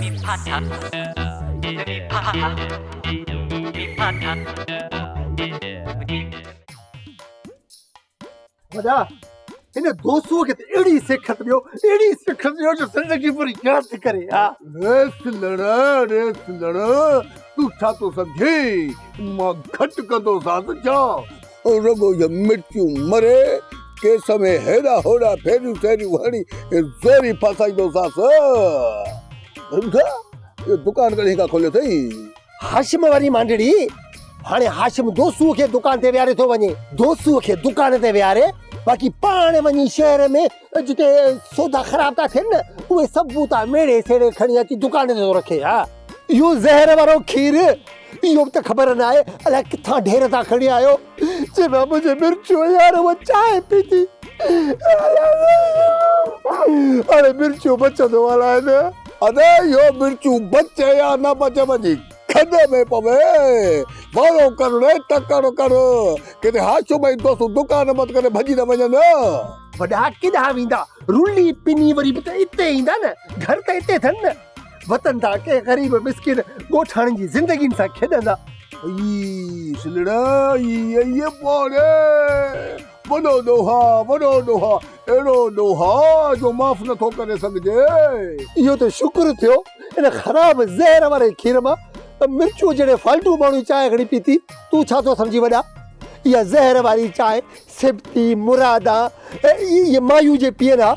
وڏا هن دوسوء کي ته اهڙي سيکت ڏيو، اهڙي سيکت ڏيو جو زندگي پوري ياد ڪري ها. ريس لڙ، ريس لڙ، تون ڇا ٿو سمجهين مان گهٽ ڪندوسانس ڇا؟ رڳو اهي مرچون مري ڪيس ۾ هيڏا هوڏا ڦيريون سيريون هڻي زوري ڦاسائيندوسانس. ٻڌ، اهو دڪان ڪڏهن کان کوليو اٿئي؟ هاشم واري مانڊڙي، هاڻي هاشم دوسوء کي دڪان تي ويهاري ٿو وڃي. دوسوء کي دڪان تي ويهاري، باقي پاڻ وڃي شهر ۾ جتي سودا خراب ٿا ٿين نه، اهي سڀ بوتا ميڙي سيڙي کڻي اچي دڪان تي ٿو رکي. ها، اهو زهر وارو کير، اهو به ته خبر ناهي الائي ڪٿان ڍير تان کڻي آيو، جنهن مان منهنجي مرچوء يار اها چانهه پيتي. هاڻي مرچو بچندو الائي نه. اڙي اهو مرچون بچي يا نه بچي وڃي کڏ ۾ پوي. وارو ڪر ڙي تڪڙ ڪر، ڪٿي هاشم ۽ دوست دڪان بند ڪري ڀڄي نه وڃن. وڏا ڪيڏانهن ويندا، رلي پني وري به ته اتي ايندا نه، گهر ته اتي اٿن نه. وطن تان ڪنهن غريب مسڪين ڳوٺاڻن جي زندگين سان کيڏندا. اي سلڙا اي اي پاڙي وڏو ڏوهه آ وڏو ڏوهه آ اهڙو ڏوهه آ جو معاف نٿو ڪري سگهجي. اهو ته شڪر ٿيو ان خراب زهر واري کير مان ته مرچو جهڙي فالتو ماڻهو چانهه کڻي پيتي. تون ڇا ٿو سمجهين وڏا اها زهر واري چانهه سبتي مرادان ۽ اهي مايون جي پيئن ها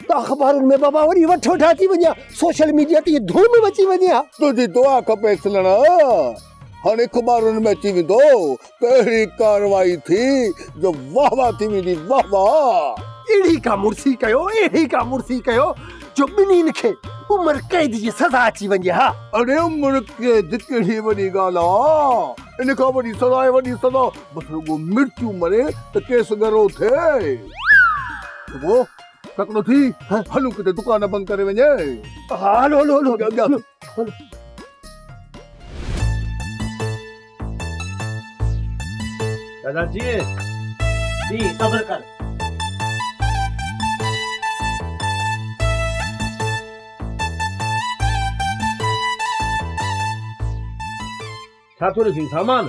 ته اخبارن ۾ بابا وڏي وٺ وٺان ٿي وڃي ها، سوشل ميڊيا تي ڌوم مچي وڃي ها. تنهنجي دعا کپي سلڻ، هاڻي اخبارن ۾ اچي ويندو ته اهڙي ڪارروائي ٿي جو واهه واهه ٿي ويندي واهه واهه. اهڙي ڪا مڙسي ڪيو، اهڙي ڪا مڙسي ڪيو جو ٻنهين کي عمر قيد جي سزا اچي وڃي ها. اڙي عمر قيد ڪهڙي وڏي ڳالهه آ. ان کان وڏي سزا ۽ وڏي سزا بس رڳو مرچون مري ته ڪيس ڳرو ٿئي. رڳو تڪڙو ٿي هلون ڪٿي دڪان بند ڪري وڃي. ها هلو هلو هلو هلو هلو. دادا جي جي صبر ڪر. ڇا ٿو ڏسين سامان؟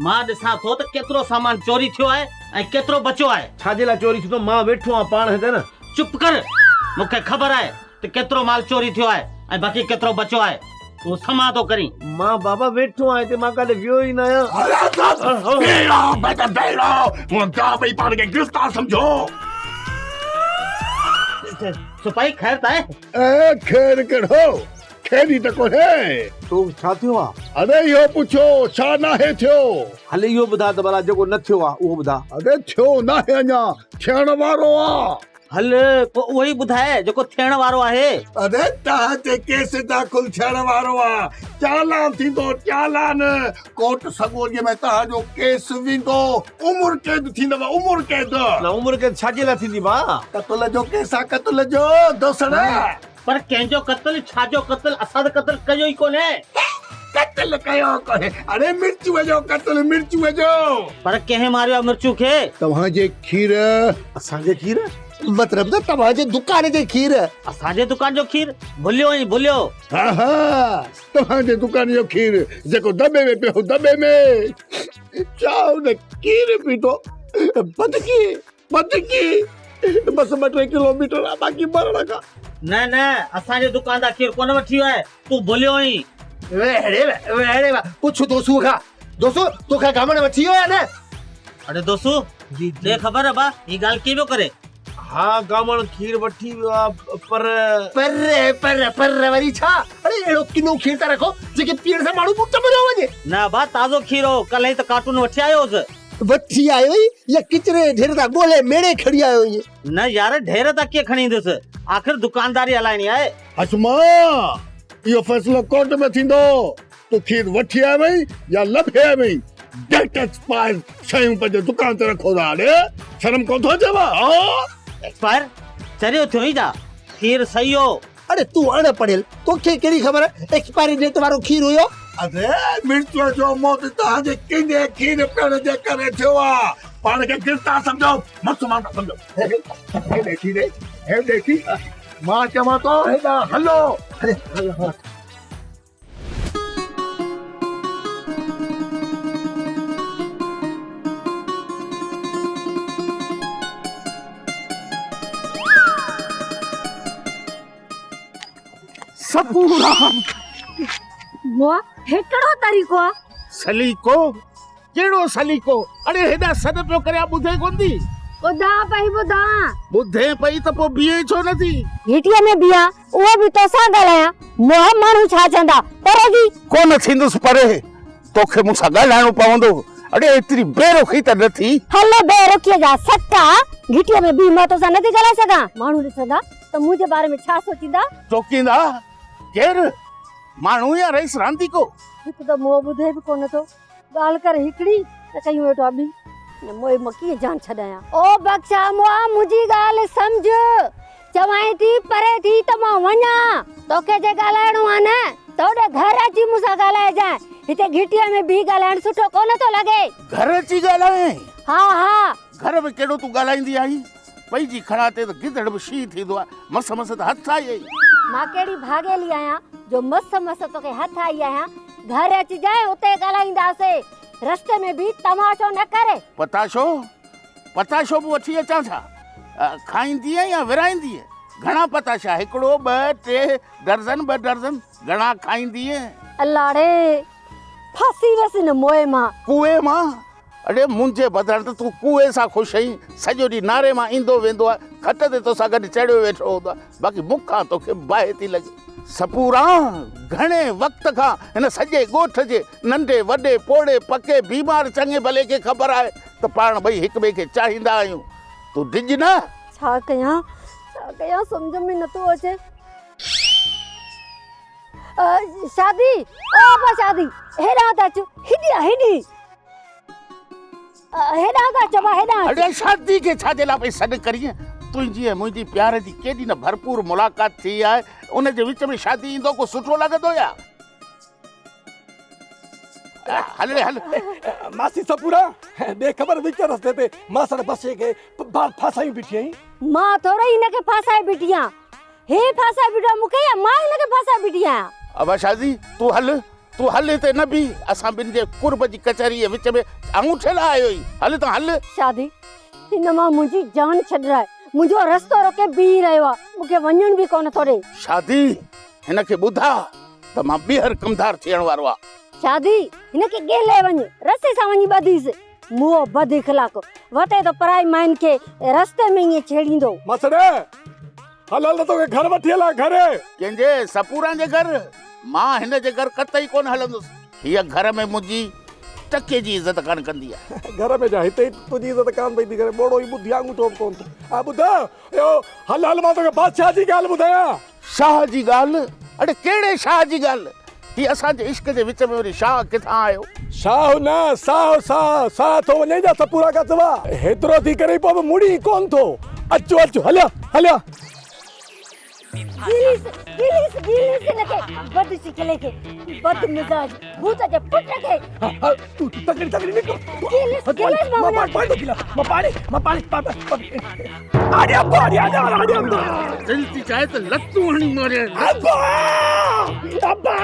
مان ڏسان ٿو ته ڪيترو سامان چوري ٿيو آهي ۽ ڪيترو بچيو آهي. ڇا جي لاء چوري ٿيندو؟ مان ويٺو آهيان پاڻ هتي نه. چپ ڪر! مون کي خبر آهي ته ڪيترو مال چوري ٿيو آهي ۽ باقي ڪيترو بچيو آهي. تون سما ٿو ڪرين. مان بابا ويٺو آهيان هتي مان ڪاڏي ويو ئي نه آهيان. بيڙا بيٽا بيڙا مون جا پئي پاڻ کي گرفتار سمجهو. سپاهي خير ته آهي؟ اي خير ڪهڙو؟ خير ئي ته ڪونهي. تو ڇا ٿيو آ؟ اڙي اهو پڇو ڇا ناهي ٿيو؟ هل اهو ٻڌاء ته ڀلا جيڪو نه ٿيو آ اهو ٻڌاء. اڙي ٿيو ناهي اڃا ٿيڻ وارو آ. هل پوء اهو ئي ٻڌاء جيڪو ٿيڻ وارو آهي. اڙي توهان تي ڪيس داخل ٿيڻ وارو آ. چالان ٿيندو چالان. ڪورٽ سڳوريء ۾ توهان جو ڪيس ويندو. عمر قيد ٿيندو عمر قيد. نه عمر قيد ڇا جي لاء ٿيندي ڀاء؟ قتل جو ڪيس آ قتل جو دوسڙ. پر ڪنهن جو قتل، ڇا جو قتل، اسان ته قتل ڪيو ئي ڪونهي. قتل ڪيو ڪونهي، اڙي مرچوء جو قتل، مرچوء جو. پر ڪنهن ماريو آهي مرچو کي؟ توهان جي کير. اسان جي کير؟ مطلب ته توهان جي دڪان جي کير. اسان جي دڪان جو کير؟ ڀليو ۽ ڀليو. ها ها، توهان جي دڪان جو کير، جيڪو دٻي ۾ پيو هو، دٻي ۾. ڇا ان کير پيتو؟ بدڪي. بدڪي بس ٻه ٽي ڪلو ميٽر آ باقي مرڻ کان. نه نه اسان جي دڪان تان کير ڪونه وٺي ويو آهي تون ڀليو آهين. وهڙي وهڙي واه پڇ دوسو کان دوسو توکان گامڻ وٺي ويو آهي نه. اڙي دوسو ڏي خبر ابا هي ڳالهه ڪيئن پيو ڪري. ها گامڻ کير وٺي ويو آ پر. پر پر پر وري ڇا اڙي اهڙو ڪنو کير ٿا رکو جيڪي پيئڻ سان ماڻهو پٽ مريو وڃي. نه ابا تازو کير هو ڪلهه ئي ته ڪارٽون وٺي آيو هوس. وٺي آيو آهين يا ڪچري جي ڍير تان ڳولي ميڙي کڻي آيو آهين؟ نه يار ڍير تان ڪيئن کڻي ايندس، آخر دڪانداري هلائڻي آهي. هشما! اهو فيصلو ڪورٽ ۾ ٿيندو، تون کير وٺي آيو آهين يا لڀي آيو آهين؟ ڊيٽ ايڪسپائر شيون پنهنجي دڪان تي رکو ٿا، اڙي شرم ڪونه ٿو اچيو؟ ها؟ ايڪسپائر؟ چريو ٿيو آهين ڇا؟ کير صحيح هو. اڙي تون اڻ پڙهيل، توکي ڪهڙي خبر ايڪسپائري ڊيٽ وارو کير هيو. ادي مرچوء جو موت توهان جي ڪني کير پيئڻ جي ڪري ٿيو آ. پاڻ کي گرفتار سمجهو، مسلمان ٿا سمجهو. هيڏي ٿي ڏي، هيڏي ٿي. مان چوان ٿو هيڏانهن هلو. هلي هل هل. سپورا. مئا، هي ڪهڙو طريقو آ؟ سليقو؟ ڪهڙو سليقو؟ اڙي هيڏا سڏ پيو ڪريان ٻڌين ڪونه ٿي؟ ٻڌان پئي ٻڌان. ٻڌين پئي ته پوء بيهين ڇو نه ٿي؟ گهٽيء ۾ بيهان اهو به توسان ڳالهايان، مئا ماڻهو ڇا چوندا؟ پري ٿي. ڪونه ٿيندس پري، توکي مون سان ڳالهائڻو پوندو. اڙي ايتري بي رخي ته نه ٿي. هل بي رخيء جا سڪا، گهٽيء ۾ بيهي مان توسان نه ٿي ڳالهائي سگهان. ماڻهو ڏسندا ته منهنجي باري ۾ ڇا سوچيندا؟ چوڪيندا؟ ڪير؟ ماڻهو يا رئيس رانديڪو؟ هڪ ته مئو ٻڌي به ڪونه ٿو. ڳالهه ڪر هڪڙي ته ڪيون ويٺو آ ٻي. هن موئي مان ڪيئن جان ڇڏايان. او بخشا مئا منهنجي ڳالهه سمجهه. چوانء ٿي پري ٿي ته مان وڃان. توکي جي ڳالهائڻو آ نه ته هوڏي گهر اچي مون سان ڳالهائجانء. هتي گهٽيء ۾ بيهي ڳالهائڻ سٺو ڪونه ٿو لڳي. گهر اچي ڳالهائين؟ ها ها. گهر ۾ ڪهڙو تون ڳالهائيندي آهين؟ پئي جي کڙا تي ته گدڙ به شينهن ٿيندو آهي. مس مس ته هٿ آئي آهين. مان ڪهڙي ڀاڳيلي آهيان جو مس مس توکي هٿ آئي آهيان. گهر اچجانء اتي ڳالهائينداسين. رستي ۾ بيهي تماشو نه ڪر. پتاشو؟ پتاشو به وٺي اچان ڇا؟ کائيندينء يا ورهائيندينء؟ گهڻا پتاشا؟ هڪڙو، ٻه، ٽي درزن، ٻه درزن؟ گهڻا کائيندينء؟ الا ڙي! ڦاسي ويس هن موئي مان. ڪوئي مان؟ اڙي منهنجي بدران ته تون ڪوئي سان خوش آهين، سڄو ڏينهن ناري مان ايندو ويندو آهي، کٽ تي توسان گڏ چڙهيو ويٺو هوندو آهي، باقي مون کان توکي باهه ٿي لڳي. سپورا، گهڻي وقت کان هن سڄي ڳوٺ جي ننڍي وڏي، پوڙهي پڪي، بيمار چڱي ڀلي کي خبر آهي ته پاڻ ٻئي هڪ ٻئي کي چاهيندا آهيون. تون ڊڄ نه. ڇا ڪيان، ڇا ڪيان سمجهه ۾ نٿو اچي. شادي، او ابا شادي، هيڏانهن ته اچ، هيڏي آ هيڏي. هيڏانهن ته اچ ابا هيڏانهن اچ. اڙي شادي کي ڇا جي لاء پئي سڏ ڪرين؟ تنهنجي ۽ منهنجي پيار جي ڪيڏي نه ڀرپور ملاقات ٿي آهي، ان جي وچ ۾ شادي ايندو ڪو سٺو لڳندو يا؟ هل ڙي هل. ماسي سپورا، ڏي خبر وچ رستي تي ماسڙ بشي کي ڦاسايون بيٺي آهين. مان ٿورئي هن کي ڦاسائي بيٺي آهيان. هي ڦاسائي بيٺو آهي مون کي يا مان هن کي ڦاسائي بيٺي آهيان؟ ابا شازي، تون هل، تون هل هتي نه بيهه، اسان ٻن جي قرب جي ڪچهريء وچ ۾ آڱوٺي لاء آيو آهين، هل هتان هل. شادي، هن مان منهنجي جان ڇڏرائي، منهنجو رستو روڪي بيهي رهيو آهي، مون کي وڃڻ به ڪونه ٿو ڏئي. شادي، هن کي ٻڌاء ته مان ٻيهر ڪمدار ٿيڻ وارو آهيان. شادي، هن کي ڳيلي وڃ، رسي سان وڃي ٻڌيس. منهن بد اخلاق، وتي ته پرائي ماين کي رستي ۾ ائين ڇيڙيندو. مسڙ، هل هل ته توکي گهر وٺي هلان گهر. ڪنهن جي؟ سپوران جي گهر؟ مان هن جي گهر قطعي ڪونه هلندس. هيء گهر ۾ منهنجي ٽڪي جي عزت ڪانه ڪندي آهي. گهر ۾ ڇا هتي ئي تنهنجي عزت ڪانه پئي ٿي ڪري. ٻوڙو ئي ٻڌي آڱوٺو به ڪونه ٿو. ها ٻڌ، اهو هل هل مان توکي بادشاهه جي ڳالهه ٻڌايان. شاهه جي ڳالهه؟ اڙي ڪهڙي شاهه جي ڳالهه؟ هي اسان جي عشق جي وچ ۾ وري شاهه ڪٿان آيو؟ شاهه نه، ساهه، ساهه، ساهه ٿو وڃئي جا سپورا کان سوا. هيترو ٿي ڪرين پوء به مڙين ڪونه ٿو. اچ اچ هليا هليا. گيليس، گيليس، گيليس هن کي، بد شڪلي کي، بد مزاج ڀوت جي پٽ کي. تون تڪڙي تڪڙي نڪر. گيليس، گيليس مان وڃان. مان پاڻي ٿو پيان، مان پاڻي، مان پاڻي، پاڻي. اڙي ابا اڙي اڙي اڙي ابا. دل ٿي چاهي ته لتون هڻي ماريان. ابا ابا.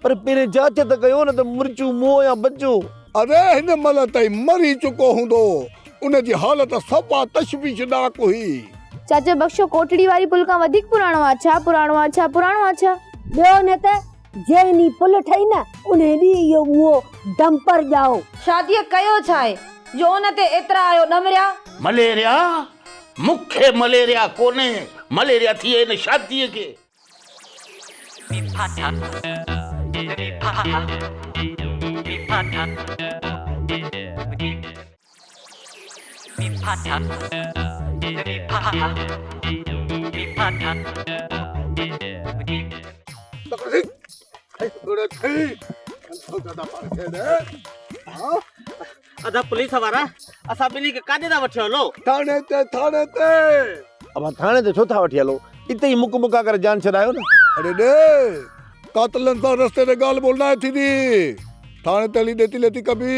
پر پهرين جاچ ته ڪيو نه ته مرچون مئو يا بچو. اري هن مهل تائين مري چڪو هوندو. ان جي حالت صفا تشويشناڪ هئي. چاچا بخشو ڪوٽڙي واري پل کان وڌيڪ پراڻو آ ڇا پراڻو آ ڇا پراڻو آ ڇا. ٻيو نه ته جنهن ڏينهن پل ٺهي نه انهي ڏينهن اهو مئو ڊمپر ڄائو. شاديء ڪيو ڇا آهي جو ان تي ايترا آهيو ڏمريا. مليريا؟ مون کي مليريا ڪونهي، مليريا ٿئي هن شاديء کي. ادا پوليس وارا اسان ٻنهي کي ڪاڏي ٿا وٺي هلو؟ ٿاڻي تي ٿاڻي تي. ابا ٿاڻي تي ڇو ٿا وٺي هلو؟ اتي ئي مڪ مڪا ڪري جان ڇڏايو نه. اڙي ڏي قاتلن سان رستي تي ڳالهه ٻولهه ناهي ٿيندي. ٿاڻي تي هلي ڏيتي ليتي ڪبي.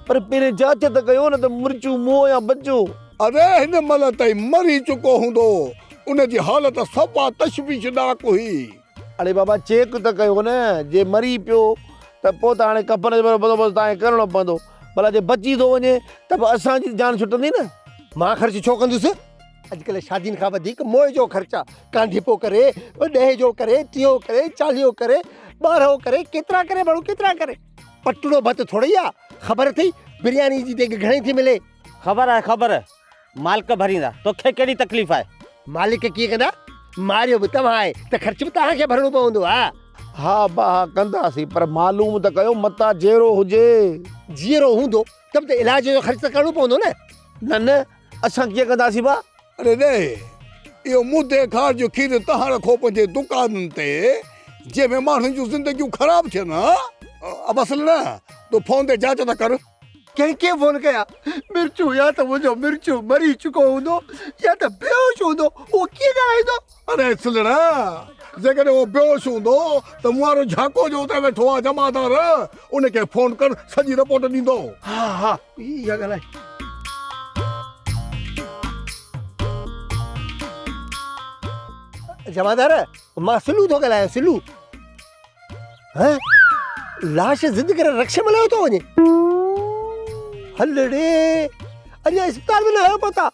پر پهرين جاچ ته ڪيو نه ته مرچون مئو يا بچو. اري هن مهل تائين مري چڪو هوندو. ان جي حالت صفا تشويشناڪ هئي. اڙي بابا چيڪ ته ڪيو نه، جي مري پيو ته پوء ته هاڻي ڪفن جو بندوبست توهان کي ڪرڻو پوندو، ڀلا جي بچي ٿو وڃي ته به اسان جي جان ڇٽندي نه. مان خرچ ڇو ڪندس؟ اڄڪلهه شادين کان وڌيڪ موئي جو خرچ آ. ڪانڌيپو ڪري، ڏهي جو ڪري، ٽيهو ڪري، چاليهو ڪري، ٻارهو ڪري، ڪيترا ڪري ماڻهو ڪيترا ڪري. پٽڙو ڀت ٿورئي آ. خبر اٿئي برياني جي ديڳ گهڻي ٿي ملي. خبر آهي خبر، مالڪ ڀريندا، توکي ڪهڙي تڪليف آهي؟ مالڪ ڪيئن ڪندا؟ ماريو به توهان آهي ته خرچ به توهان کي ڀرڻو پوندو ها. ها ابا ها ڪنداسين پر معلوم ته ڪيو متان جيئرو هجي. جيئرو هوندو ته به ته علاج جو خرچ ته ڪرڻو پوندو نه. نه نه اسان ڪيئن ڪنداسين ڀاء؟ اڙي ڏي اهو مدي کار جو کير توهان رکو پنهنجي دڪانن تي جنهن ۾ ماڻهن جون زندگيون خراب ٿين ها. ابا سلڻا تون فون تي جاچ ته ڪر. ڪنهن کي فون ڪيان؟ مرچو يا ته منهنجو مرچو مري چڪو هوندو يا ته بيهوش هوندو، اهو ڪيئن ڳالهائيندو؟ اڙي سلڻا، جيڪڏهن اهو بيهوش هوندو ته مون وارو جهاڪو جو اتي ويٺو آهي جمعدار، ان کي فون ڪر، سڄي رپورٽ ڏيندو. ها ها اها ڳالهه آهي. جمعدار، مان سلو ٿو ڳالهايان، سلو. هه لاش ضد ڪري رڪشي ۾ لهيو ٿو وڃي. هل ڙي اڃا اسپتال ۾ نه آيو پتا.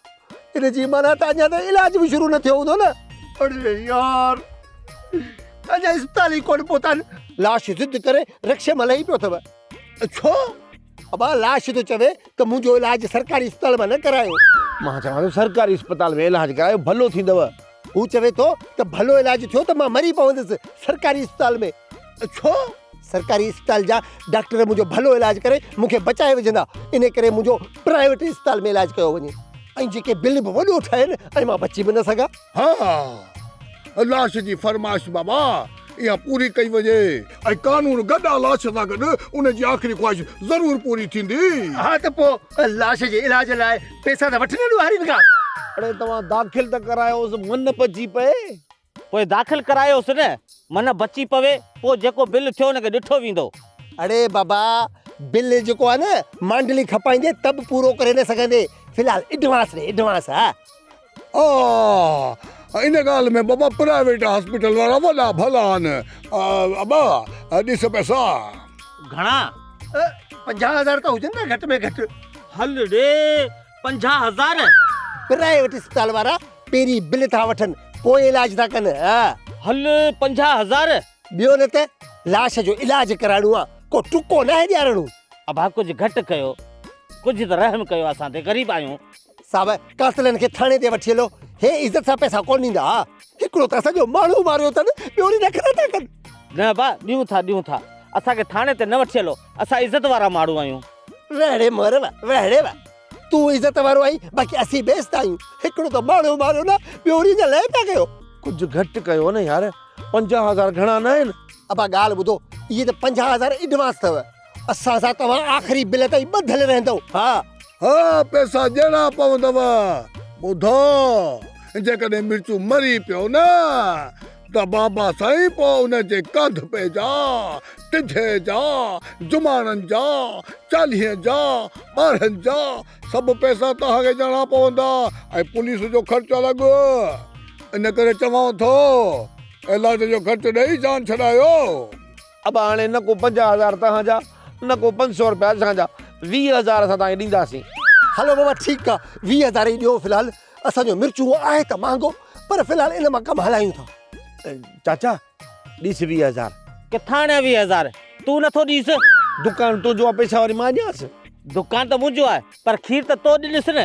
ان جي معنيٰ ته اڃا ته علاج به شروع نه ٿيو هوندو نه. اڙي يار اڃا اسپتال ئي ڪونه پهتا آهن. لاش ضد ڪري رڪشي مان لهي پيو اٿو. ڇو؟ ابا لاش ٿو چوي ته منهنجو علاج سرڪاري اسپتال مان نه ڪرايو. مان چوان ٿو سرڪاري اسپتال ۾ علاج ڪرايو ڀلو ٿيندو. هو چوي ٿو ته ڀلو علاج ٿيو ته مان مري پوندس سرڪاري اسپتال ۾. ڇو؟ سرڪاري اسپتال جا ڊاڪٽر منهنجو ڀلو علاج ڪري مون کي بچائي وجهندا ان ڪري منهنجو پرائيويٽ اسپتال ۾ علاج ڪيو وڃي ۽ جيڪي بل به وڏو ٺهن ۽ مان بچي به نه سگهان. ها لاش جي فرمائش بابا اها پوري ڪئي وڃي ۽ قانون گڏ آ لاش سان گڏ ان جي آخري خواهش ضرور پوري ٿيندي. ها ته پوء لاش جي علاج لاء پئسا ته وٺ نه ڏوهارين کان. اڙي توهان داخل ته ڪرايوس من بچي پئي. پوء داخل ڪرايوس نه من بچي پوي پوء جيڪو بل ٿيو ان کي ڏٺو ويندو. اڙي بابا بل جيڪو آ نه مانڊلي کپائيندي ته به پورو ڪري نه سگهندي في الحال ايڊوانس ڏي ايڊوانس ها. آ ان ڳالهه ۾ بابا پرائيويٽ هاسپيٽل وارا وڏا ڀلا آهن. ابا ڏس پئسا. گهڻا؟ 50000 ته هجن نه گهٽ ۾ گهٽ. هل ڙي 50000. پرائيويٽ اسپتال وارا پهرين بل ٿا وٺن پوء علاج ٿا ڪن. هل 50000. ٻيو نه ته لاش جو علاج ڪرائڻو آ ڪو ٽڪو ناهي ڏيارڻو. ابا ڪجهه گهٽ ڪيو ڪجهه ته رحم ڪيو اسان تي غريب آهيون. صاحب قاتلن کي ٿاڻي تي وٺي هلو هي عزت سان پئسا ڪونه ڏيندا ها هڪڙو ته اسان جو ماڻهو ماريو اٿن ٻيو وري نخرا ٿا ڪن. نه ابا ڏيون ٿا ڏيون ٿا اسان کي ٿاڻي تي نه وٺي هلو اسان عزت وارا ماڻهو آهيون. وهڙي مر وهڙي وه تون عزت وارو آهين باقي اسين بي عزت آهيون هڪڙو ته ماڻهو ماريو نه ٻيو وري اڃا لئه پيا ڪيو. ڪجهه گهٽ ڪيو نه يار 50000 گهڻا نه آهن. ابا ڳالهه ٻڌو اهي ته 50000 ايڊوانس اٿو اسان سان توهان آخري بل تائين ٻڌل رهندؤ. ها. ها پئسا ڏيڻا پوندؤ. ٻڌو جيڪڏهن مرچو مري پيو نه ته بابا سائين پوء ان جي ڪنڌ پي جا، ٽجهي جا، جماڻن جا، چاليهين جا، ٻارهن جا سڀ پئسا توهان کي ڏيڻا پوندا ۽ پوليس جو خرچ الڳ. ان ڪري چوانو ٿو علاج جو خرچ ڏئي جان ڇڏايو. ابا هاڻي نه ڪو 50000 توهان جا نه ڪو 500 رپيا اسان جا، 20000 اسان توهان کي ڏينداسين. هلو بابا ٺيڪ آ، 20000 ئي ڏيو في الحال، اسان جو مرچون آهي ته مهانگو پر في الحال ان مان ڪم هلايون ٿا. چاچا ڏيس 20000. ڪٿان آڻيان 20000؟ تون نٿو ڏيس؟ دڪان تنهنجو آ پئسا وري مان ڏيانس؟ دڪان ته منهنجو آهي پر کير ته تو ڏنس نه.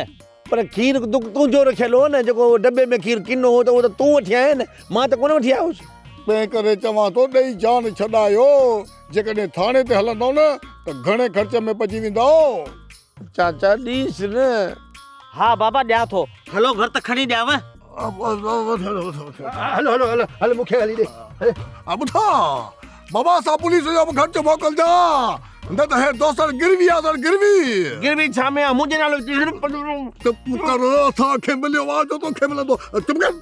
پر کير تنهنجو رکيل هو نه، جيڪو ڊٻي ۾ کير ڪنو هو ته اهو ته تون وٺي آئين نه، مان ته ڪونه وٺي آيو هوس. تنهن ڪري چوان ٿو ڏئي جان ڇڏايو، جيڪڏهن ٿاڻي تي هلندؤ نه ته گهڻي خرچ ۾ پئجي ويندؤ. چاچا ڏيس نه. ها بابا ڏيان ٿو. هلو گهر ته کڻي ڏيانو. هلو هلو هلو هل مون کي هلي ڏي. ٻڌا بابا اسان پوليس جو به خرچ موڪلجان نه ته هي دوستن گروي آ سر گروي. گروي ڇا ۾ آ منهنجي نالو چپ ڪر اسان کي مليو آ جو توکي ملندو چپ ڪر.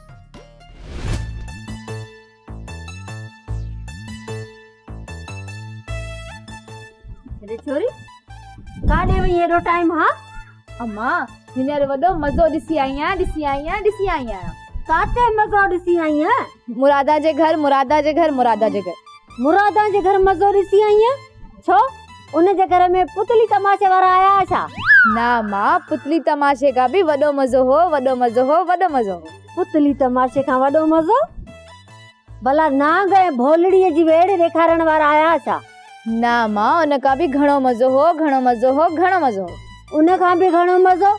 اڙي ڇوري ڪاڏي وئي ايڏو ٽائيم ها؟ اما هينئر وڏو مزو ڏسي آئي آهيان ڏسي آئي آهيان ڏسي آئي آهيان. ڪاٿي مزو ڏسي آئي آهين؟ مرادا جي گهر مرادا جي گهر مرادا جي گهر. مرادا جي گهر مزو ڏسي آئي آهين؟ ڇو ان جي گهر ۾ پتلي تماشي وارا آيا ها ڇا؟ نه مان، پتلي تماشي کان به وڏو مزو هو، وڏو مزو هو، وڏو مزو هو. پتلي تماشي کان وڏو مزو؟ ڀلا نانگ ۽ ڀولڙيء جي ويڙهه ڏيکارڻ وارا آيا ها ڇا؟ نه مان، ان کان به گهڻو مزو هو، گهڻو مزو هو، گهڻو مزو هو. ان کان به گهڻو مزو؟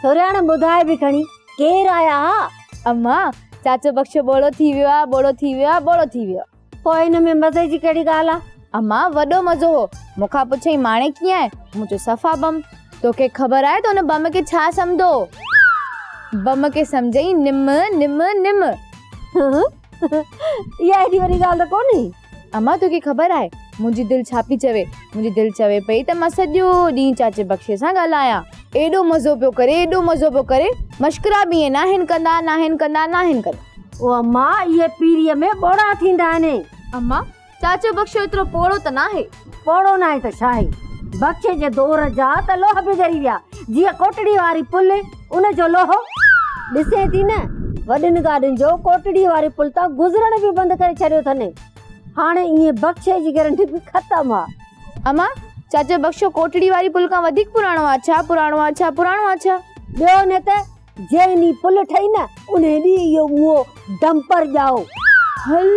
ڇورياڻ ٻڌاء به کڻي، ڪير آيا ها؟ امان، چاچو بخشو ٻوڙو ٿي ويو آ، ٻوڙو ٿي ويو آ، ٻوڙو ٿي ويو آ. پوء ان ۾ مزي جي ڪهڙي ڳالهه آ؟ امان، وڏو مزو هو. مون کان پڇيائين ماڻي ڪيئن آهي؟ مون چيو صفا بم. توکي خبر آهي ته ان بم کي ڇا سمجهندو هو؟ بم کي سمجهيائين نم، نم، نم. اها ايڏي وڏي ڳالهه ته ڪونهي. امان توکي خبر آهي منهنجي دل ڇا پئي چوي؟ منهنجي دل چوي پئي ته مان سڄو ڏينهن چاچي بخشي سان ڳالهايان. ايڏو مزو پيو ڪري، ايڏو مزو پيو ڪري، مشڪرا به ائين ناهن ڪندا، ناهن ڪندا، ناهن ڪندا. او امان اهي پيريء ۾ ٻوڙا ٿيندا آهن. امان چاچو بخشو ايترو پوڙهو ته ناهي. پوڙهو ناهي ته ڇا آهي؟ بخشي جي دور جا ته لوهه به ڳري ويا، جيئن ڪوٽڙي واري پل، ان جو لوهو. ڏسين ٿي نه، وڏين گاڏين جو ڪوٽڙي واري پل تان گذرڻ به بند ڪري ڇڏيو اٿن. هاڻي ائين بخشي جي گرنٽي به ختم آ. امان، چاچو بخشو ڪوٽڙي واري پل کان وڌيڪ پراڻو آ ڇا، پراڻو آ ڇا، پراڻو آ ڇا؟ ٻيو نه ته جنهن ڏينهن پل ٺهي نه، انهي ڏينهن اهو اهو ڊمپر ڄائو. هل،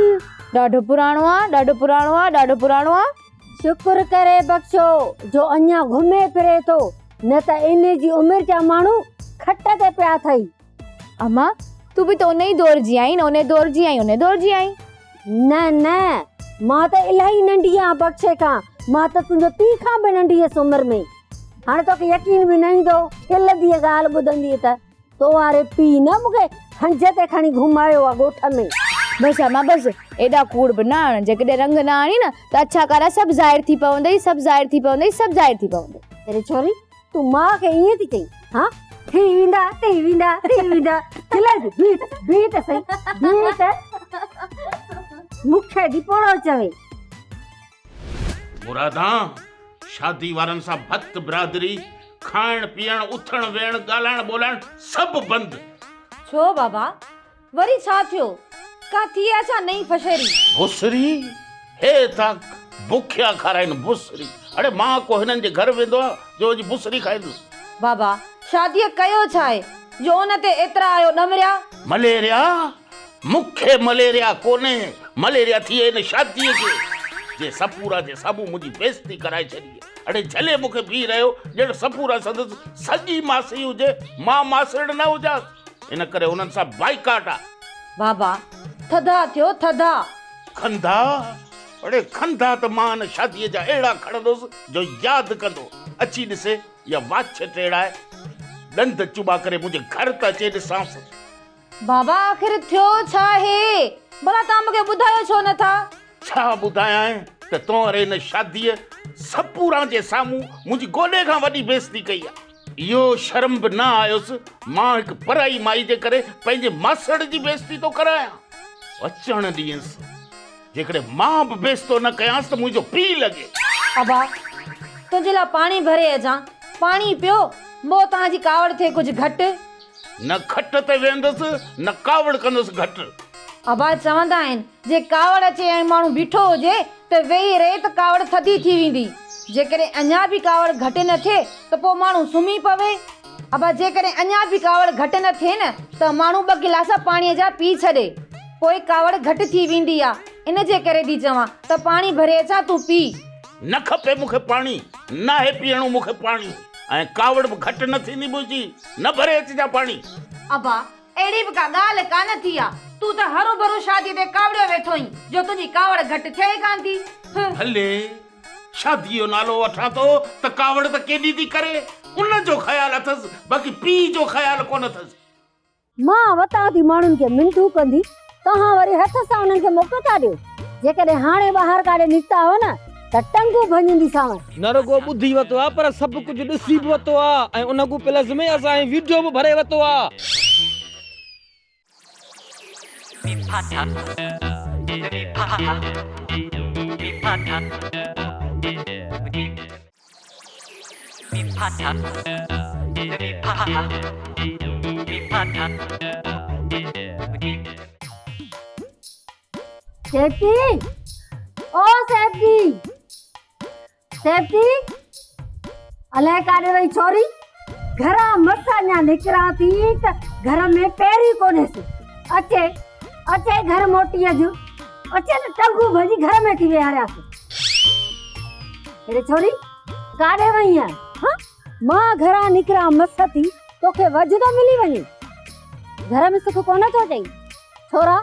ڏاڍو پراڻو آ، ڏاڍو پراڻو آ، ڏاڍو پراڻو آ. شڪر ڪري بخشو جو اڃا گهمي ڦري ٿو، نه ته انهي جي عمر جا ماڻهو کٽ تي پيا اٿئي. امان، تون به ته انهي دور جي آهين، انهي دور جي آهين، انهي دور جي آهين. نه نه، مان ته الاهي ننڍي آهيان بخشي کان، مان ته تنهنجي پيء کان به ننڍي هيس عمر ۾. هاڻي توکي يقين به نه ايندو، کلندينء ڳالهه ٻڌندينء ته. تو واري پيء نه مون کي هنج تي کڻي گهمايو آ ڳوٺ ۾. بس امان بس، ايڏا ڪوڙ به نه هڻ، جيڪڏهن رنگ نه آڻين نه ته اڇا ڪارا سڀ ظاهر ٿي پوندئي، سڀ ظاهر ٿي پوندئي، سڀ ظاهر ٿي پوندئي. اڙي ڇوري، تون ماء کي ائين ٿي چئين، ها؟ ٿي ويندا، ٿي ويندا، ٿي ويندا. کلي ٿي، بيهه ته، بيهه ته سهي، بيهه ته. مون کي ٿي پوڙهو چوي. مرادان، شادي وارن سان ڀت برادري، کائڻ پيئڻ، اٿڻ ويهڻ، ڳالهائڻ ٻولهائڻ سڀ بند. ڇو بابا، وري ڇا ٿيو؟ ڪا ٿي آ ڇا نئين فشري؟ بسري؟ هي ٿا بکيا کارائين بسري. اڙي مان ڪو هنن جي گهر ويندو آهيان جو وڃي بسري کائيندس. بابا، شاديء ڪيو ڇا آهي جو ان تي ايترا آهيو ڏمريا؟ مليريا؟ مون کي مليريا ڪونهي، مليريا ٿي هن شاديء کي، جنهن سپورا جي سامهون منهنجي بيعزتي ڪرائي ڇڏي. اڙي جهلي مون کي بيهي رهيو ڄڻ سپورا سندس سڳي ماسي هجي، مان ماسيڙ نه هجانس، ان ڪري انهن سان بائيڪاٽ آ. بابا، ٿڌا ٿيو ٿڌا. کنڌا؟ اڙي کنڌا ته مان هن شاديء جا اهڙا کڻندس جو ياد ڪندو. اچي ڏسي يا واڇ ٽيڙائي ڏند چٻا ڪري منهنجي گهر ته اچي ڏسانس. بابا آخر ٿيو ڇا آهي؟ ڀلا توهان مون کي ٻڌايو ڇو نه ٿا؟ ڇا ٻڌايانء ته تو اري هن شاديء سپوران جي سامهون منهنجي گوڏي کان وڏي بيعزتي ڪئي آهي. اهو شرم به نه آيس مان هڪ پرائي مائي جي ڪري پنهنجي ماسڙ جي بيعزتي ٿو ڪرايان. اچڻ ڏينس جيڪڏهن مان به بيعزتو نه ڪيانس ته منهنجو پيء لڳي. ابا تنهنجي لاء پاڻي ڀري اچان. پاڻي پيو مئو توهان جي ڪاوڙ ٿئي ڪجهه گهٽ. نه کٽ تي ويهندس نه ڪاوڙ ڪندس گهٽ. ابا چوندا آهن جي ڪاوڙ اچي ۽ ماڻهو بيٺو هجي ته ويهي رهي ته ڪاوڙ ٿڌي ٿي ويندي. جيڪڏهن اڃا به ڪاوڙ گهٽ نه ٿئي ته پوء ماڻهو سمهي پوي. ابا جيڪڏهن اڃا به ڪاوڙ گهٽ نه ٿئي نه ته ماڻهو ٻه گلاس پاڻيء جا پي ڇڏي. پوء ڪاوڙ گهٽ ٿي ويندي آ. ان جي ڪري ٿي چوان ته پاڻي ڀري اچان تون پي. نه کپي مون کي پاڻي، ناهي پيئڻو مون کي پاڻي ۽ ڪاوڙ به گهٽ نه ٿيندي منهنجي، نه ڀري اچجان پاڻي. ابا اهڙي به ڪا ڳالهه ڪانه ٿي آ، تون ته هروڀرو شاديء تي ڪاوڙيو ويٺو آهين جو تنهنجي ڪاوڙ گهٽ ٿئي ئي ڪانه ٿي. هه. ڀلي شاديء جو نالو وٺان ٿو ته ڪاوڙ ته ڪيڏي ٿي ڪري، ان جو خيال اٿس باقي پيء جو خيال ڪونه اٿس. مان وتان ٿي ماڻهن کي منٿون ڪندي، توهان وري هٿ سان انهن کي موقعو ٿا ڏيو. جيڪڏهن هاڻي ٻاهر ڪاڏي نڪتا هئو نه ته ٽنگون ڀڃينديسانو. نه رڳو ٻڌي ورتو آ پر سڀ ڪجهه ڏسي به ورتو آ ۽ ان کان پلس ۾ اسان هي ويڊيو به ڀري ورتو آ. سيفتي او سيفتي سيفتي الائي ڪاڏي وئي ڇوري. گهران مس اڃا نڪران ٿي ته گهر ۾ پير ئي ڪونهيس. اچي، اچي گهر موٽي اڄ. اچي ته ٽنگون ڀڃي گهر ۾ ٿي ويهاريانس. اڙي ڇوري، ڪاڏي وئين آهين؟ هان؟ مان گهران نڪران مس ٿي، توکي وجهه ٿو ملي وڃي. گهر ۾ سک ڪونه ٿو اچئي. ڇورا،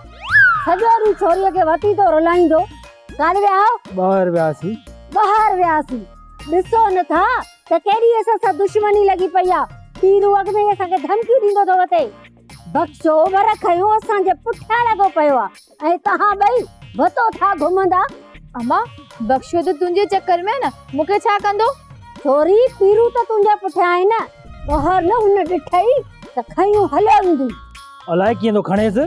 سڄو ڏينهن ڇوريء کي وتي ٿو رلائيندو. ڪاڏي ويا آهيو؟ ٻاهر وياسين. ٻاهر وياسين. ڏسو نه ٿا ته ڪيڏي اسان سان دشمني لڳي پئي آ. پيرو اڳ ۾ ئي اسان کي ڌمڪيون ڏيندو ٿو وتي. بخشو ور کنيو اسان جي پٺيان لڳو پيو آ ۽ توهان ٻئي وتو ٿا گهمندا. اما، بخشو ته تنهنجي چڪر ۾ آ نه، مون کي ڇا ڪندو؟ ڇوري، پيرو ته تنهنجي پٺيان آهي نه. ٻاهر نه هن ڏٺئي ته کنيو هليو ويندئي. الائي ڪيئن ٿو کڻيس.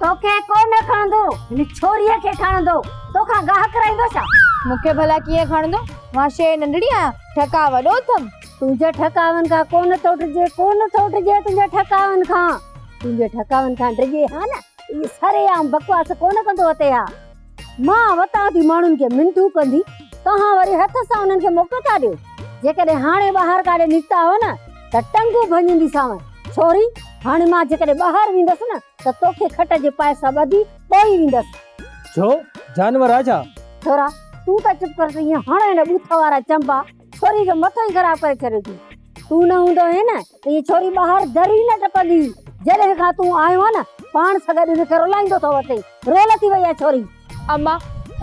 توکي ڪو نه کڻندو، هن ڇوريء کي کڻندو. توکان گاهه ڪرائيندو ڇا؟ مون کي ڀلا ڪيئن کڻندو؟ مان شيء ننڍڙي آهيان، ٺڪاء وڏو اٿم. تنهنجي ٺڪاون کان ڪو نه ٿو ڊڄي، ڪو نه ٿو ڊڄي تنهنجي ٺڪاون کان. تنهنجي ٺڪاون کان ڊڄي ها نه، ته سرعام بڪواس ڪو نه ڪندو وتي ها. مان وتان ٿي ماڻهن کي منٿون ڪندي، توهان وري هٿ سان انهن کي موقعو ٿا ڏيو. جيڪڏهن هاڻي ٻاهر ڪاڏي نڪتا هئو نه ته ٽنگون ڀڃينديسانو. ڇوري، هاڻي مان جيڪڏهن ٻاهر ويندس نه ته توکي کٽ جي پائي سان ٻڌي پوء ئي ويندس. ڇو، جانور آ ڇا؟ ڇورا، تون ته چپ ڪر ته ائين هڻ هن ٻوٿ وارا چنبا، ڇوري جو مٿو ئي خراب ڪري ڇڏيو اٿئي. تون نه هوندو هئين نه ته هيء ڇوري ٻاهر در ئي نه ٽپندي هئي. جڏهن کان تون آيو آهين نه، پاڻ سان گڏ هن کي رولائيندو ٿو وتين. رول ٿي وئي آهي ڇوري. اما،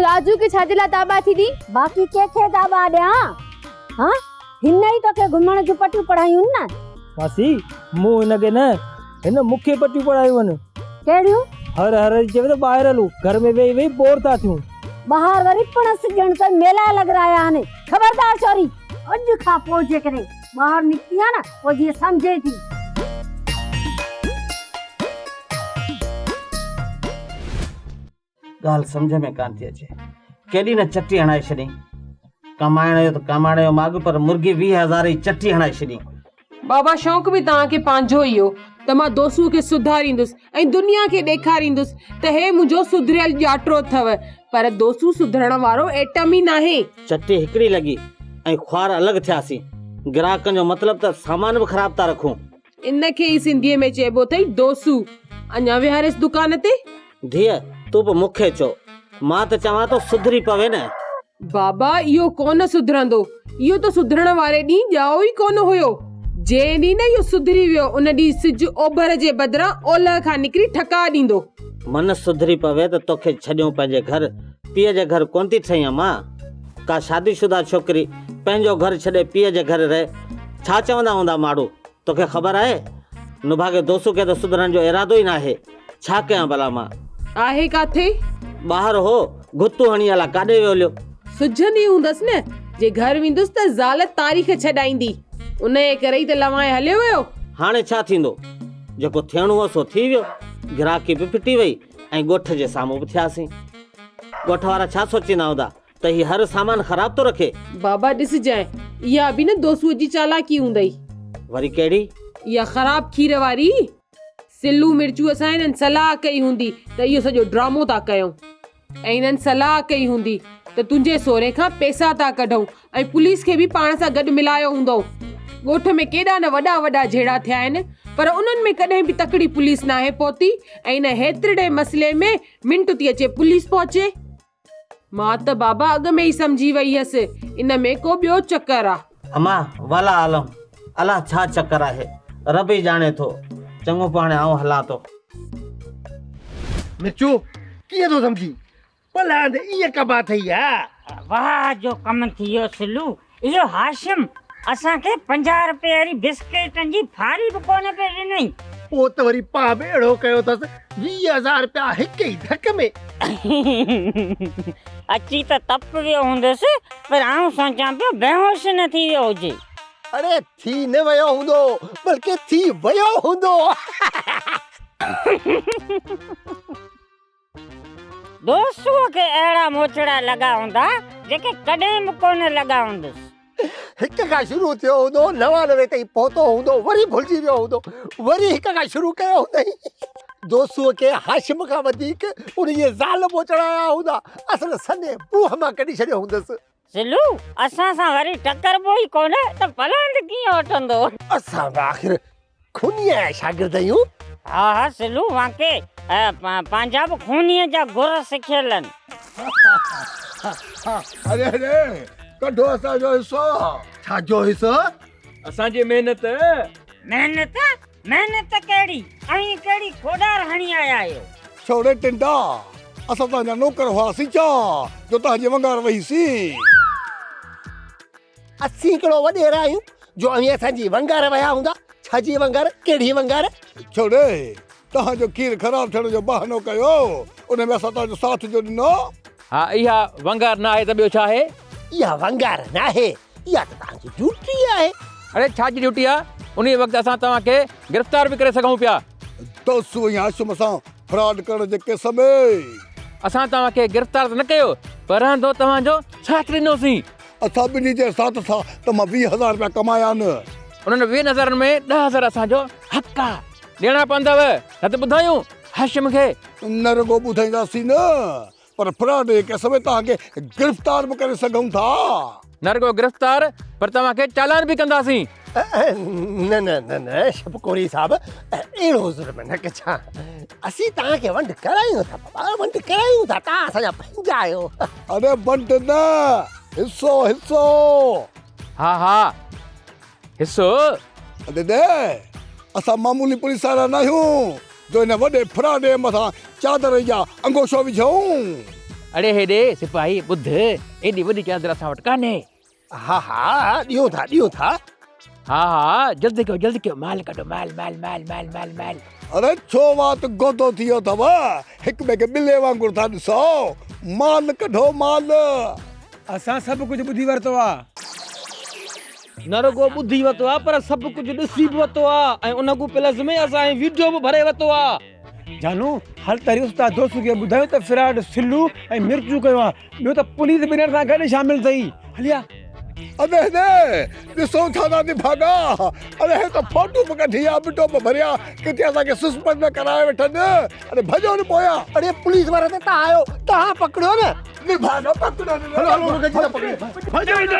راجو کي ڇا جي لاء داٻا ٿي ڏين؟ باقي ڪنهن کي داٻا ڏيان؟ ها، هن ئي توکي گهمڻ جون پٽيون پڙهايون نه. ماسي، مون هن کي نه، هن مون کي پٽيون پڙهايون آهن. ڪهڙيون؟ هر هر چوي ته ٻاهر هلون، گهر ۾ ويهي ويهي بور ٿا ٿيون. ٻاهر وري پڻس ڄڻ ته ميلا لڳرايا آهن. خبردار ڇوري، اڄ کان پوء جيڪڏهن ٻاهر نڪتي آهين نه، پوء جيئن سمجهين ٿي. ڳالهه سمجهه ۾ ڪانه ٿي اچي. ڪيڏي نه چٽي هڻائي ڇڏيائين. ڪمائڻ جو ته ڪمائڻ جو ماڳ پر مرغي 20 هزار جي چٽي هڻائي ڇڏيائين. بابا شوق به توهان کي پنهنجو ئي هو ته مان دوسوء کي سڌاريندس ۽ دنيا کي ڏيکاريندس ته هي منهنجو سڌريل ڄاٽرو اٿئو پر دوسو سڌرڻ وارو ايٽم ئي ناهي. چٽي هڪڙي لڳي ۽ خوار الڳ ٿياسين. گراهڪن جو مطلب ته سامان به خراب ٿا رکون. ان کي ئي سنڌيء ۾ چئبو اٿئي دوسو. اڃا ويهاريس دڪان تي. ڌيء، تون به مون کي چئو. مان ته چوان ٿو سڌري پوي نه. بابا اهو ڪونه سڌرندو. اهو ته سڌرڻ واري ڏينهن ڄائو ئي ڪونه هيو. جنهن ڏينهن نه اهو سڌري ويو، ان ڏينهن سج اوڀر جي بدران اولهه کان نڪري ٺڪاء ڏيندو. من سڌري پوي ته توکي ڇڏيون پنهنجي گهر. پيء جي گهر ڪونه ٿي ٺهين امان. ڪا شادي شده ڇوڪري پنهنجو گهر ڇڏي پيء جي گهر رهي، ڇا چوندا هوندا ماڙهو؟ توکي خبر آهي، نڀاڳي دوسو کي ته سڌرڻ جو ارادو ئي ناهي. ڇا ڪيان ڀلا مان؟ آهي ڪاٿي؟ ٻاهر هو، گهتو هڻي الا ڪاڏي ويو هليو؟ سجهندي هوندس نه، جي گهر ويندس ته زال تاريخ ڇڏائيندي. انهيء ڪري ئي ته لوائي هليو ويو. هاڻي ڇا ٿيندو؟ جيڪو ٿيڻو هو سو ٿي ويو. گراهڪي به ڦٽي وئي ۽ ڳوٺ جي سامهون به ٿياسين. ڳوٺ وارا ڇا سوچيندا هوندا ته هي هر سامان خراب ٿو رکي. بابا ڏسجانء، اها به نه دوسوء جي چالاڪي هوندئي. وري ڪهڙي؟ اها خراب کير واري. سلو مرچوء سان هنن صلاح ڪئي هوندي ته اهو سڄو ڊرامو ٿا ڪيون. ۽ هنن صلاح ڪئي هوندي ته تنهنجي سهري کان پئسا ٿا ڪڍون ۽ پوليس کي به پاڻ سان گڏ ملايو هوندئون. ڳوٺ ۾ ڪيڏا نه وڏا وڏا جهيڙا ٿيا آهن پر انهن ۾ ڪڏهن به تڪڙي پوليس ناهي پهتي ۽ ان هيترڙي مسئلي ۾ منٽ ٿي اچي پوليس پهچي. مان ته بابا اڳ ۾ ئي سمجهي وئي هيس ان ۾ ڪو ٻيو چڪر آ. اما، والا عالم، الا ڇا چڪر آهي، رب ئي ڄاڻي ٿو. چڱو پوء هاڻي آئون هلان ٿو. مرچو، ڪيئن ٿو سمجهين؟ پلاند ائين ڪبا اٿئي ها. واهه جو ڪم ٿي ويو سلو، اهو هاشم اسان کي 50 رپئي واري بسڪيٽن جي ڦاري به ڪونه پئي ڏنئي. پوء ته وري پاء به اهڙو ڪيو اٿس، 20 هزار رپيا هڪ ئي ڌڪ ۾. اچي ته تپ ويو هوندس، پر آئون سوچان پيو بيهوش نه ٿي ويو هجي. اڙي ٿي نه ويو هوندو، بلڪه ٿي ويو هوندو. دوسوء کي اهڙا موچڙا لڳا هوندا، جيڪي ڪڏهن به ڪونه لڳا هوندس. هڪ کان شروع ٿيو هوندو، 99 تائين پهتو هوندو، وري ڀلجي ويو هوندو، وري هڪ کان شروع ڪيو هوندائين. دوسوء کي هاشم کان وڌيڪ ان جي زال موچڙا آيا هوندا. اصل سنهي بوهه مان ڪڍي ڇڏيو هوندس. سلو، اسان سان وري ٽڪربو ئي ڪونه ته پلاند ڪيئن وٺندو؟ اسان به آخر خونيء جا شاگرد آهيون. ها ها سلو، واقعي پنهنجا به خونيء جا گر سکيل آهن. اڙي اڙي، ڪڍو اسان جو حصو. ڇا جو حصو؟ اسان جي محنت. محنت؟ محنت ڪهڙي؟ اوهين ڪهڙي کوڏار هڻي آيا آهيو؟ ڇوڙي ٽنڊا، اسان توهان جا نوڪر هئاسين ڇا جو توهان جي ونگار وهيسين؟ اسين ڪهڙو وڏيرا آهيون جو اوهين اسان جي ونگار وهيا هوندا؟ ڇا جي ونگار؟ ڪهڙي ونگار؟ ڇوڙي، توهان جو کير خراب ٿيڻ جو بهانو ڪيو، ان ۾ اسان توهان جو ساٿ جو ڏنو. ها، اها ونگار نه آهي ته ٻيو ڇا آهي؟ اها ونگار ناهي، اها ته توهان جي ڊيوٽي آهي. اڙي ڇا جي ڊيوٽي آ؟ انهيء وقت اسان توهان کي گرفتار به ڪري سگهون پيا. توسو ۽ هاشم سان فراڊ ڪرڻ جي ڪيس ۾. اسان توهان کي گرفتار ته نه ڪيو پر رهندو توهان جو ساٿ ڏنوسين. اسان ٻنهي جي ساٿ سان ته مان 20 هزار رپيا ڪمايا آهن. انهن ويهن هزارن ۾ 10 هزار اسان جو حق آ. ڏيڻا پوندو نه ته ٻڌايون هاشم کي. نه رڳو ٻڌائينداسين نه پر فراڊ جي ڪيس ۾ توهان کي گرفتار به ڪري سگهون ٿا. نه رڳو گرفتار پر توهان کي چالان به ڪنداسين. نه نه نه نه شبڪوري صاحب اهڙو ظلم نه ڪجان. اسين توهان کي ونڊ ڪرايون ٿا بابا ونڊ ڪرايون ٿا توهان اسان جا پنهنجا آهيو. اڙي ونڊ نه حصو حصو. ها ها حصو. ادي اسان معمولي پوليس وارا ناهيون جو هن وڏي فراڊ جي مٿان چادر جا انگوشو وجهون. اڙي هيڏي سپاهي ٻڌ ايڏي وڏي چادر اسان وٽ ڪانهي. ها ها ڏيون ٿا ڏيون ٿا. ها ها جلدي ڪيو جلدي ڪيو مال ڪڍو مال مال مال مال مال مال. اڙي ڇو وات گودو ٿي ويو اٿو هڪ ٻئي کي ٻلي وانگر ٿا ڏسو مال ڪڍو مال. اسان سڀ ڪجهه ٻڌي ورتو آ. نه رڳو ٻڌي ورتو آ پر سڀ ڪجهه ڏسي به ورتو آ ۽ ان کان پلس ۾ اسان هي ويڊيو به ڀري ورتو آ. جانو هل ته هري استاد دوست کي ٻڌايون ته فراڊ سلو ۽ مرچون ڪيو آ ٻيو ته پوليس به انهن سان گڏ شامل اٿئي هلي آ. ادي هيڏي ڏسو ڇا ٿا نڀاڳا اڙي هي ته فوٽو به ڪڍي آ ٻٽو به ڀريا ڪٿي اسان کي سسپينڊ نه ڪرائي وٺن اڙي ڀڄو نه پويان. اڙي پوليس وارا ته تان آهيو تهان پڪڙيو نه. نڀاڳا پڪڙيو نه. هلو هلو گڏجي ٿا پڪڙيون. ڀڄو ڀڄو.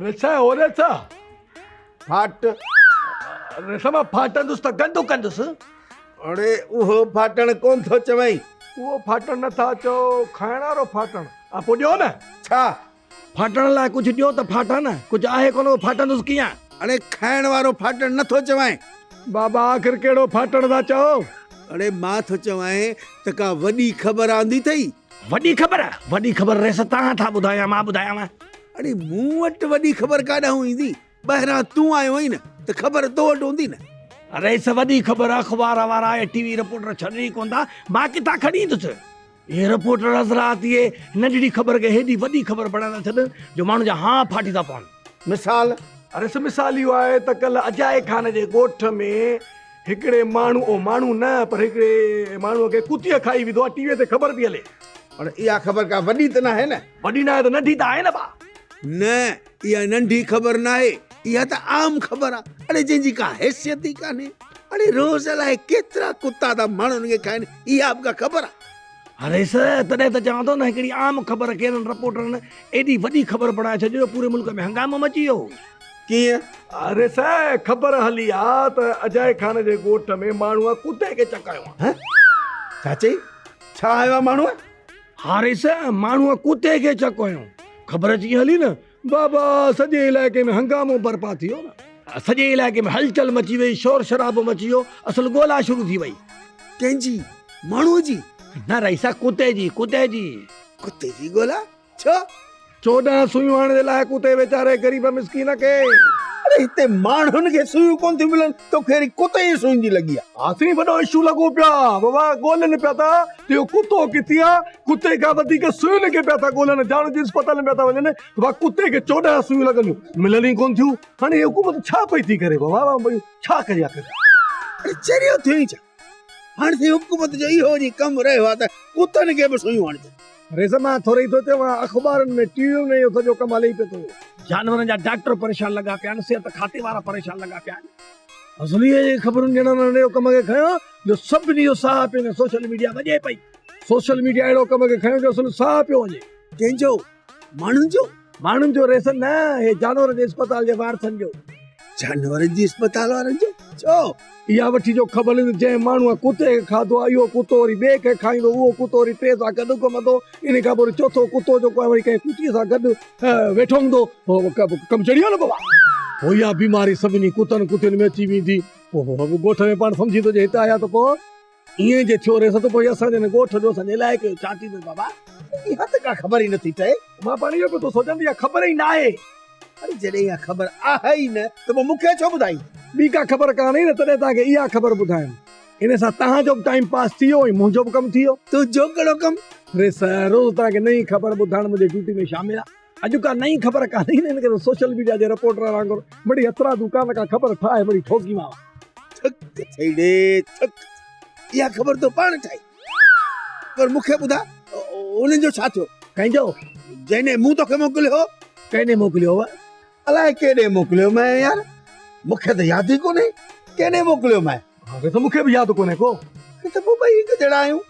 ريسا او ريسا. ڦاٽ. ريسا مان ڦاٽندس ته گندو ڪندس. اڙي اهو ڦاٽڻ ڪونه ٿو چوين. اهو ڦاٽڻ نه ٿا چئو کائڻ وارو ڦاٽڻ. ها پوء ڏيو نه. ڇا؟ ڦاٽڻ لاء ڪجهه ڏيو ته ڦاٽان نه، ڪجهه آهي ڪونه اهو ڦاٽندس ڪيئن؟ اڙي کائڻ وارو ڦاٽڻ نه ٿو چوانء. بابا آخر ڪهڙو ڦاٽڻ ٿا چئو؟ اڙي مان ٿو چوانء ته ڪا وڏي خبر آندي اٿئي. وڏي خبر؟ وڏي خبر ريس تان ٿا ٻڌايو يا مان ٻڌايانو؟ اڙي مون وٽ وڏي خبر ڪاڏانهن ايندي؟ ٻاهران تون آيو آهين نه ته خبر تو وٽ هوندي نه. ريس وڏي خبر اخبار وارا ۽ ٽي وي رپورٽر ڇڏين ئي ڪونه ٿا، مان ڪٿان کڻي ايندس؟ اهي رپورٽر حضرات اهي ننڍڙي خبر کي هيڏي وڏي خبر بڻائي ٿا ڇڏن جو ماڻهن جا هانء ڦاٽي ٿا پون. مثال؟ ريس مثال اهو آهي ته ڪلهه اجائي خان جي ڳوٺ ۾ هڪڙي ماڻهو او ماڻهو نه پر هڪڙي ماڻهوء کي ڪتيء کائي وڌو آهي ٽي وي تي خبر پئي هلي. پر اها خبر ڪا وڏي ته ناهي نه؟ وڏي ناهي ته ننڍي ته آهي نه ڀاء. نه اها ننڍي خبر ناهي اها ته عام خبر آهي. اڙي جنهن جي ڪا حيثيت ئي ڪانهي. اڙي روز الائي ڪيترا ڪتا ٿا ماڻهن کي کائن اها به ڪا خبر آهي. رئيس تڏهن ته چوان ٿو نه هڪڙي عام خبر کي انهن رپورٽرن ايڏي وڏي خبر بڻائي ڇڏيو جو پوري ملڪ ۾ هنگامو مچي ويو. ڪيئن؟ رئيس خبر هلي آ ته اجائي خان جي ڳوٺ ۾ ماڻهوء ڪتي کي چڪايو آ. هه؟ ڇا چئي؟ ڇا هنيو آ ماڻهوء؟ ها رئيس ماڻهوء ڪتي کي چڪ هنيو. خبر اچي هلي نه بابا سڄي علائقي ۾ هنگامو برپا ٿي ويو نه. سڄي علائقي ۾ هلچل مچي وئي، شور شرابو مچي ويو، اصل ڳولا شروع ٿي وئي. ڪنهن جي؟ ماڻهوء جي؟ نه رئيس ڪتي جي، ڪتي جي. ڪتي جي ڳولا؟ ڇو؟ 14 سوئيون هڻڻ جي لاء ڪتي ويچاري غريب مسڪين کي. اڙي هتي ماڻهن کي سوئيون ڪونه ٿيون ملن، توکي وري ڪتي جي سوئين جي لڳي آ. ها سائين وڏو اشو لڳو پيو آ بابا، ڳولن پيا ٿا ته اهو ڪتو ڪٿي آ، ڪتي کان وڌيڪ سوئين کي پيا ٿا ڳولن، جاڻ جي اسپتالن ۾ پيا ٿا وڃن ته بابا ڪتي کي 14 سوئيون لڳنديون، ملن ئي ڪونه ٿيون، هاڻي هي حڪومت ڇا پئي ٿي ڪري بابا، ڇا ڪري آخر. اڙي چريو ٿيو آهين ڇا؟ هاڻ سائين حڪومت جو اهو وڃي ڪم رهيو آهي ته ڪتن کي به سوئيون هڻجن. ريزا مان ٿوري ئي ٿو چوان اخبارن ۾ ٽي وين ۾ اهو سڄو ڪم هلي ئي پيو ٿو. جانورن جا ڊاڪٽر پريشان لڳا پيا آهن، صحت کاتي وارا پريشان لڳا پيا آهن. اصلي اهي خبرن ڏيڻ وارن اهڙو ڪم کي کنيو جو سڀني جو ساهه پيو وڃي. سوشل ميڊيا وڄي پئي. سوشل ميڊيا اهڙو ڪم کي کنيو جو اصل ساهه پيو وڃي. ڪنهن جو؟ ماڻهن جو؟ ماڻهن جو ريسن نه، هي جانورن جي اسپتال جي وارثن جو. جانورن جي اسپتال وارن جو؟ ڇو؟ اها وٺي جو خبر ته جنهن ماڻهوء ڪتي کي کاڌو آهي اهو ڪتو وري ٻئي کي کائيندو، اهو ڪتو وري ٽئين سان گڏ گهمندو، ان کان پوء وري چوٿون ڪتو جيڪو آهي وري ڪنهن ڪتيء سان گڏ ويٺو هوندو. ڪم چڙهي ويو نه بابا. پوء اها بيماري سڀني ڪتن ڪتين ۾ اچي ويندي. پوء ڳوٺ ۾ پاڻ سمجهي ٿو جي هت آيا ته پوء ائين جي ٿيو رهيس ته پوء اسان جي هن ڳوٺ جو اسان جي علائقي جو ڇا ٿيندو بابا؟ اها ته ڪا خبر ئي نٿي پئي. مان پاڻ اهو پيو ٿو سوچان ته اها خبر ئي ناهي. اڙي جڏهن اها خبر آهي ئي نه ته پوء مون کي ڇو ٻڌائين؟ ٻي ڪا خبر ڪانه نه تڏهن توهان کي اها خبر ٻڌايم. ان سان توهان جو به ٽائيم پاس ٿي ويو ۽ منهنجو به ڪم ٿي ويو. تنهنجو ڪهڙو ڪم؟ ريس روز توهان کي نئين خبر ٻڌائڻ منهنجي ڊيوٽي ۾ شامل آهي. اڄ ڪا نئين خبر ڪانه نه ان ڪري سوشل ميڊيا جي رپورٽر وانگر مڙئي هٿرادو ڪا نه ڪا خبر ٺاهي مڙئي ٺوڪينداوا. ٿڪ ٿئي ڙي ٿڪ اها خبر تو پاڻ ٺاهي پر مون کي ٻڌاء انهن جو ڇا ٿيو؟ ڪنهن جو؟ جنهن ڏي مون توکي موڪليو هو. ڪنهن ڏي موڪليو هو؟ الائي ڪيڏي موڪليو مين يار مون کي ته ياد ئي ڪونهي ڪيڏي موڪليو مين. ها ته مون کي به ياد ڪونهي ڪو. ته پوء ٻئي هڪ جهڙا آهيون.